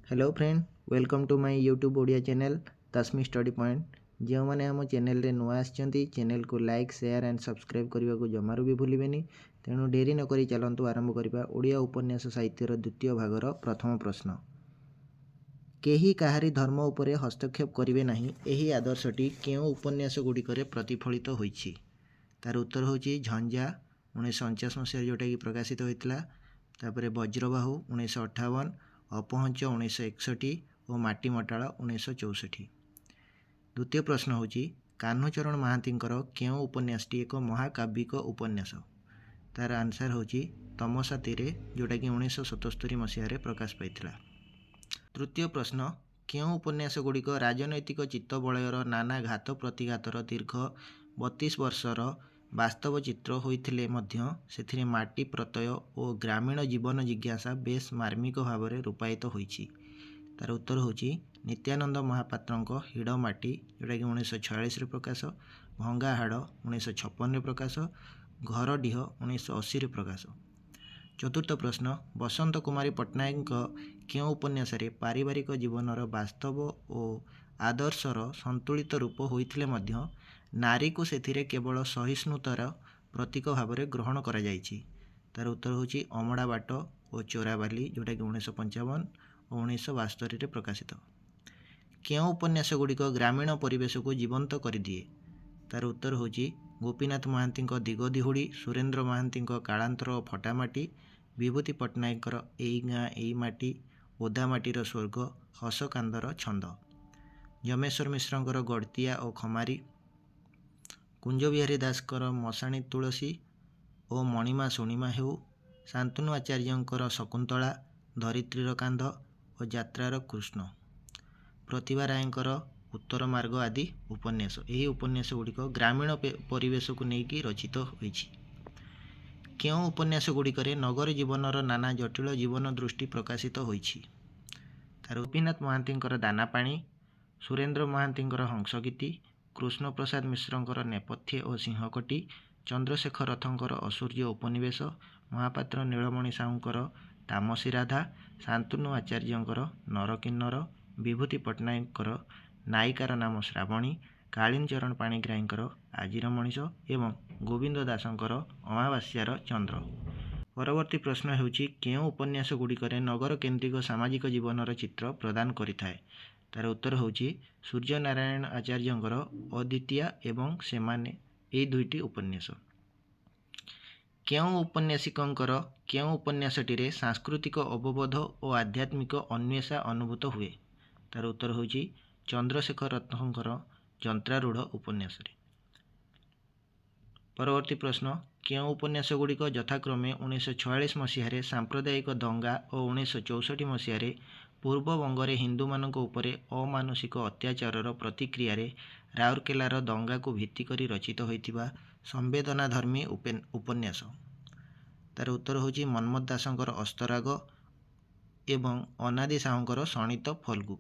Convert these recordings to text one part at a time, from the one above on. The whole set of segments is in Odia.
Hello friend, welcome to my YouTube Odia channel Tasmi study point. ଯେଉଁମାନେ ଆମ ଚ୍ୟାନେଲରେ ନୂଆ ଆସିଛନ୍ତି, ଚ୍ୟାନେଲକୁ ଲାଇକ୍, ସେୟାର ଆଣ୍ଡ ସବସ୍କ୍ରାଇବ୍ କରିବାକୁ ଜମାରୁ ବି ଭୁଲିବେନି। ତେଣୁ ଡେରି ନକରି ଚାଲନ୍ତୁ ଆରମ୍ଭ କରିବା ଓଡ଼ିଆ ଉପନ୍ୟାସ ସାହିତ୍ୟର ଦ୍ୱିତୀୟ ଭାଗର ପ୍ରଥମ ପ୍ରଶ୍ନ। କେହି କାହାରି ଧର୍ମ ଉପରେ ହସ୍ତକ୍ଷେପ କରିବେ ନାହିଁ, ଏହି ଆଦର୍ଶଟି କେଉଁ ଉପନ୍ୟାସ ଗୁଡ଼ିକରେ ପ୍ରତିଫଳିତ ହୋଇଛି? ତାର ଉତ୍ତର ହେଉଛି ଝଞ୍ଜା, 1949 ମସିହାରେ ଯେଉଁଟାକି ପ୍ରକାଶିତ ହୋଇଥିଲା, ତାପରେ ବଜ୍ରବାହୁ 1958, ଅପହଞ୍ଚ 1961 ଓ ମାଟି ମଟାଳ 1964। ଦ୍ୱିତୀୟ ପ୍ରଶ୍ନ ହେଉଛି, କାହ୍ନୁଚରଣ ମହାନ୍ତିଙ୍କର କେଉଁ ଉପନ୍ୟାସଟି ଏକ ମହାକାବ୍ୟିକ ଉପନ୍ୟାସ? ତାର ଆନ୍ସର୍ ହେଉଛି ତମସା ତୀରେ, ଯେଉଁଟାକି 1977 ମସିହାରେ ପ୍ରକାଶ ପାଇଥିଲା। ତୃତୀୟ ପ୍ରଶ୍ନ, କେଉଁ ଉପନ୍ୟାସ ଗୁଡ଼ିକ ରାଜନୈତିକ ଚିତ୍ତବଳୟର ନାନା ଘାତ ପ୍ରତିଘାତର ଦୀର୍ଘ 32 ବର୍ଷର ବାସ୍ତବ ଚିତ୍ର ହୋଇଥିଲେ ମଧ୍ୟ ସେଥିରେ ମାଟି ପ୍ରତ୍ୟୟ ଓ ଗ୍ରାମୀଣ ଜୀବନ ଜିଜ୍ଞାସା ବେଶ୍ ମାର୍ମିକ ଭାବରେ ରୂପାୟିତ ହୋଇଛି? ତାର ଉତ୍ତର ହେଉଛି ନିତ୍ୟାନନ୍ଦ ମହାପାତ୍ରଙ୍କ ହିଡ଼ମାଟି, ଯେଉଁଟାକି 1946ରେ ପ୍ରକାଶ, ଭଙ୍ଗା ହାଡ଼ 1956ରେ ପ୍ରକାଶ, ଘରଡିହ 1980ରେ ପ୍ରକାଶ। ଚତୁର୍ଥ ପ୍ରଶ୍ନ, ବସନ୍ତ କୁମାରୀ ପଟ୍ଟନାୟକଙ୍କ କେଉଁ ଉପନ୍ୟାସରେ ପାରିବାରିକ ଜୀବନର ବାସ୍ତବ ଓ ଆଦର୍ଶର ସନ୍ତୁଳିତ ରୂପ ହୋଇଥିଲେ ମଧ୍ୟ ନାରୀକୁ ସେଥିରେ କେବଳ ସହିଷ୍ଣୁତାର ପ୍ରତୀକ ଭାବରେ ଗ୍ରହଣ କରାଯାଇଛି? ତାର ଉତ୍ତର ହେଉଛି ଅମଡ଼ା ବାଟ ଓ ଚୋରାବାଲି, ଯେଉଁଟାକି 1955 ଓ 1972ରେ ପ୍ରକାଶିତ। କେଉଁ ଉପନ୍ୟାସ ଗୁଡ଼ିକ ଗ୍ରାମୀଣ ପରିବେଶକୁ ଜୀବନ୍ତ କରିଦିଏ? ତାର ଉତ୍ତର ହେଉଛି ଗୋପୀନାଥ ମହାନ୍ତିଙ୍କ ଦିଗଦିହୁଡ଼ି, ସୁରେନ୍ଦ୍ର ମହାନ୍ତିଙ୍କ କାଳାନ୍ତର ଓ ଫଟାମାଟି, ବିଭୂତି ପଟ୍ଟନାୟକଙ୍କର ଏଇ ଗାଁ ଏଇ ମାଟି, ଓଦାମାଟିର ସ୍ୱର୍ଗ, ହସକାନ୍ଦର ଛନ୍ଦ, ଯମେଶ୍ୱର ମିଶ୍ରଙ୍କର ଗଡ଼ତିଆ ଓ ଖମାରୀ, କୁଞ୍ଜବିହାରୀ ଦାସଙ୍କର ମଶାଣୀ ତୁଳସୀ ଓ ମଣିମା ଶୁଣିମା ହେଉ, ଶାନ୍ତନୁ ଆଚାର୍ଯ୍ୟଙ୍କର ଶକୁନ୍ତଳା, ଧରିତ୍ରୀର କାନ୍ଧ ଓ ଯାତ୍ରାର କୃଷ୍ଣ, ପ୍ରତିଭା ରାୟଙ୍କର ଉତ୍ତର ମାର୍ଗ ଆଦି ଉପନ୍ୟାସ। ଏହି ଉପନ୍ୟାସ ଗୁଡ଼ିକ ଗ୍ରାମୀଣ ପରିବେଶକୁ ନେଇକି ରଚିତ ହୋଇଛି। କେଉଁ ଉପନ୍ୟାସ ଗୁଡ଼ିକରେ ନଗର ଜୀବନର ନାନା ଜଟିଳ ଜୀବନ ଦୃଷ୍ଟି ପ୍ରକାଶିତ ହୋଇଛି? ତାର ଗୋପୀନାଥ ମହାନ୍ତିଙ୍କର ଦାନାପାଣି, ସୁରେନ୍ଦ୍ର ମହାନ୍ତିଙ୍କର ହଂସଗୀତି, କୃଷ୍ଣପ୍ରସାଦ ମିଶ୍ରଙ୍କର ନେପଥ୍ୟେ ଓ ସିଂହକଟି, ଚନ୍ଦ୍ରଶେଖର ରଥଙ୍କର ଅସୂର୍ଯ୍ୟ ଉପନିବେଶ, ମହାପାତ୍ର ନୀଳମଣି ସାହୁଙ୍କର ତାମସୀ ରାଧା, ଶାନ୍ତନୁ ଆଚାର୍ଯ୍ୟଙ୍କର ନରକିନ୍ନର, ବିଭୂତି ପଟ୍ଟନାୟକଙ୍କର ନାୟିକାର ନାମ ଶ୍ରାବଣୀ, କାଳିନ୍ଦୀଚରଣ ପାଣିଗ୍ରାହୀଙ୍କର ଆଜିର ମଣିଷ ଏବଂ ଗୋବିନ୍ଦ ଦାସଙ୍କର ଅମାବାସ୍ୟାର ଚନ୍ଦ୍ର। ପରବର୍ତ୍ତୀ ପ୍ରଶ୍ନ ହେଉଛି, କେଉଁ ଉପନ୍ୟାସ ଗୁଡ଼ିକରେ ନଗର କେନ୍ଦ୍ରିକ ସାମାଜିକ ଜୀବନର ଚିତ୍ର ପ୍ରଦାନ କରିଥାଏ? ତାର ଉତ୍ତର ହେଉଛି ସୂର୍ଯ୍ୟନାରାୟଣ ଆଚାର୍ଯ୍ୟଙ୍କର ଅଦ୍ୱିତୀୟା ଏବଂ ସେମାନେ, ଏଇ ଦୁଇଟି ଉପନ୍ୟାସ। କେଉଁ ଉପନ୍ୟାସିକଙ୍କର କେଉଁ ଉପନ୍ୟାସଟିରେ ସାଂସ୍କୃତିକ ଅବବୋଧ ଓ ଆଧ୍ୟାତ୍ମିକ ଅନ୍ୱେଷା ଅନୁଭୂତ ହୁଏ? ତାର ଉତ୍ତର ହେଉଛି ଚନ୍ଦ୍ରଶେଖର ରଥଙ୍କର ଯନ୍ତ୍ରାରୂଢ଼ ଉପନ୍ୟାସରେ। ପରବର୍ତ୍ତୀ ପ୍ରଶ୍ନ, କେଉଁ ଉପନ୍ୟାସ ଗୁଡ଼ିକ ଯଥାକ୍ରମେ 1946 ମସିହାରେ ସାମ୍ପ୍ରଦାୟିକ ଦଙ୍ଗା ଓ 1964 ମସିହାରେ ପୂର୍ବବଙ୍ଗରେ ହିନ୍ଦୁମାନଙ୍କ ଉପରେ ଅମାନୁଷିକ ଅତ୍ୟାଚାରର ପ୍ରତିକ୍ରିୟାରେ ରାଉରକେଲାର ଦଙ୍ଗାକୁ ଭିତ୍ତି କରି ରଚିତ ହୋଇଥିବା ସମ୍ବେଦନାଧର୍ମୀ ଉପନ୍ୟାସ? ତାର ଉତ୍ତର ହେଉଛି ମନ୍ମଥ ଦାସଙ୍କର ଅସ୍ତରାଗ ଏବଂ ଅନାଦି ସାହୁଙ୍କର ଶଣିତ ଫଲ୍ଗୁ।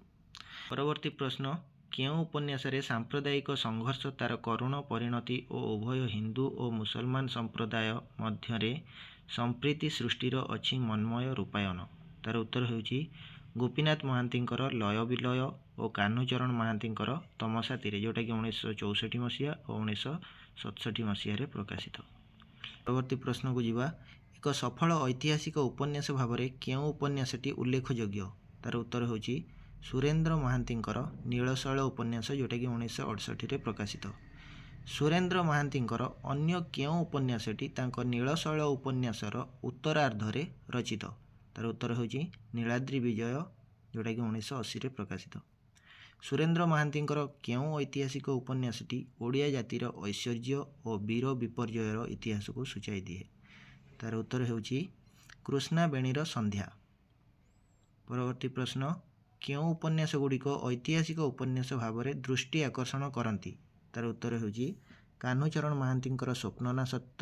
ପରବର୍ତ୍ତୀ ପ୍ରଶ୍ନ, କେଉଁ ଉପନ୍ୟାସରେ ସାମ୍ପ୍ରଦାୟିକ ସଂଘର୍ଷ ତାର କରୁଣ ପରିଣତି ଓ ଉଭୟ ହିନ୍ଦୁ ଓ ମୁସଲମାନ ସମ୍ପ୍ରଦାୟ ମଧ୍ୟରେ ସମ୍ପ୍ରୀତି ସୃଷ୍ଟିର ଅଛି ମନ୍ମୟ ରୂପାୟନ? ତାର ଉତ୍ତର ହେଉଛି ଗୋପୀନାଥ ମହାନ୍ତିଙ୍କର ଲୟ ବିଲୟ ଓ କାହ୍ନୁଚରଣ ମହାନ୍ତିଙ୍କର ତମସା ତୀରେ, ଯେଉଁଟାକି 1964 ମସିହା ଓ 1967 ମସିହାରେ ପ୍ରକାଶିତ। ପରବର୍ତ୍ତୀ ପ୍ରଶ୍ନକୁ ଯିବା। ଏକ ସଫଳ ଐତିହାସିକ ଉପନ୍ୟାସ ଭାବରେ କେଉଁ ଉପନ୍ୟାସଟି ଉଲ୍ଲେଖଯୋଗ୍ୟ? ତାର ଉତ୍ତର ହେଉଛି ସୁରେନ୍ଦ୍ର ମହାନ୍ତିଙ୍କର ନୀଳଶୈଳ ଉପନ୍ୟାସ, ଯେଉଁଟାକି 1968ରେ ପ୍ରକାଶିତ। ସୁରେନ୍ଦ୍ର ମହାନ୍ତିଙ୍କର ଅନ୍ୟ କେଉଁ ଉପନ୍ୟାସଟି ତାଙ୍କ ନୀଳଶୈଳ ଉପନ୍ୟାସର ଉତ୍ତରାର୍ଦ୍ଧରେ ରଚିତ? ତାର ଉତ୍ତର ହେଉଛି ନୀଳାଦ୍ରି ବିଜୟ, ଯେଉଁଟାକି 1980ରେ ପ୍ରକାଶିତ। ସୁରେନ୍ଦ୍ର ମହାନ୍ତିଙ୍କର କେଉଁ ଐତିହାସିକ ଉପନ୍ୟାସଟି ଓଡ଼ିଆ ଜାତିର ଐଶ୍ୱର୍ଯ୍ୟ ଓ ବୀର ବିପର୍ଯ୍ୟୟର ଇତିହାସକୁ ସୂଚାଇ ଦିଏ? ତାର ଉତ୍ତର ହେଉଛି କୃଷ୍ଣାବେଣୀର ସନ୍ଧ୍ୟା। ପରବର୍ତ୍ତୀ ପ୍ରଶ୍ନ, କେଉଁ ଉପନ୍ୟାସ ଗୁଡ଼ିକ ଐତିହାସିକ ଉପନ୍ୟାସ ଭାବରେ ଦୃଷ୍ଟି ଆକର୍ଷଣ କରନ୍ତି? ତାର ଉତ୍ତର ହେଉଛି କାହ୍ନୁଚରଣ ମହାନ୍ତିଙ୍କର ସ୍ୱପ୍ନ ନା ସତ୍ୟ,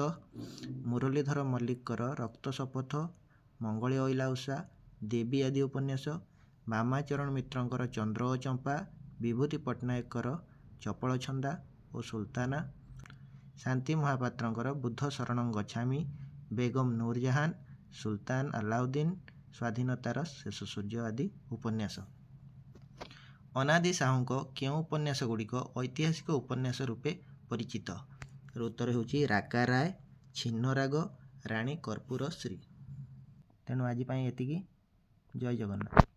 ମୁରଲୀଧର ମଲ୍ଲିକଙ୍କର ରକ୍ତ ଶପଥ, ମଙ୍ଗଳେ ଅଇଲା ଉଷା, ଦେବୀ ଆଦି ଉପନ୍ୟାସ, ବାମାଚରଣ ମିତ୍ରଙ୍କର ଚନ୍ଦ୍ର ଓ ଚମ୍ପା, ବିଭୂତି ପଟ୍ଟନାୟକଙ୍କର ଚପଳ ଛନ୍ଦା ଓ ସୁଲତାନା, ଶାନ୍ତି ମହାପାତ୍ରଙ୍କର ବୁଦ୍ଧ ଶରଣଂ ଗଚ୍ଛାମି, ବେଗମ ନୁରଜାହାନ, ସୁଲତାନ ଆଲାଉଦ୍ଦିନ, ସ୍ୱାଧୀନତାର ଶେଷ ସୂର୍ଯ୍ୟ ଆଦି ଉପନ୍ୟାସ। ଅନାଦି ସାହୁଙ୍କ କେଉଁ ଉପନ୍ୟାସ ଗୁଡ଼ିକ ଐତିହାସିକ ଉପନ୍ୟାସ ରୂପେ ପରିଚିତ? ଉତ୍ତର ହେଉଛି ରାକା ରାୟ, ଛିନ୍ନରାଗ, ରାଣୀ କର୍ପୂରଶ୍ରୀ। ତେଣୁ ଆଜି ପାଇଁ ଏତିକି। ଜୟ ଜଗନ୍ନାଥ।